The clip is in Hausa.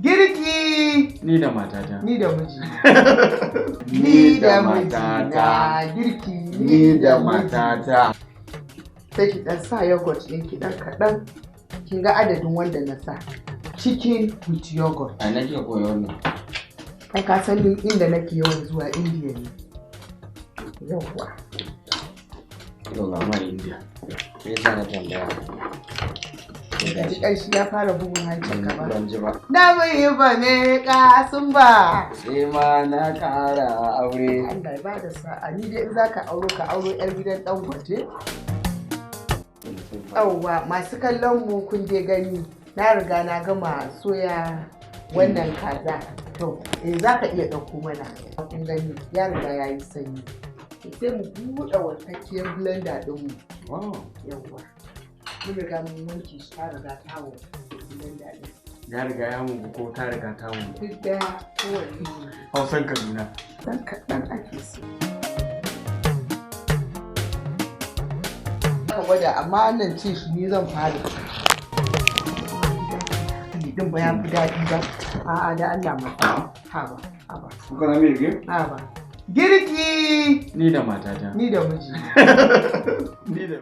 Girki! Ni da matata. Ni da mijina. Ni da mijina. matata. Girki. Ni da matata. Sai ki dan sa yogurt ɗin ki dan kaɗan. Kin ga adadin wanda na sa. Chicken with yogurt. A na kika koyi wannan? Ai ka san ni inda nake yawan zuwa Indiya ne. Yawwa. Yau ga ma India. Me yasa na tambaya? Ka ji ƙanshi ya fara bugun hancin ka ba. Ban ji ba. Na bai ba ne kasun ba. Sai ma na ƙara aure. Allah ya bada sa'a, ni dai in zaka auro ka auro yar gidan Dangote. Yawwa, masu kallon mu, kun je gani na riga na gama soya wannan kaza. To, eh, zaka iya ɗauko mana. Kun gani ya riga ya yi sanyi. Sai mu buɗe wankakkiyar blender ɗinmu. Wow. Yawwa. Mun riga mun wanke shi, ta riga ta wanku blender ɗin. Ya riga ya mugu ko ta riga ta mugu? Duk ɗaya, kowanne ne. Hausan Kaduna. Ɗan kaɗan ake so. Aka gwada, amma wannan cin shi ni zan fara ci. Din ba ya fi daɗi ba. A'a, da Allah ma. Haba, haba, Kuka na mai rige? haba. Girki! Ni da matata. Ni da mijina. Ni da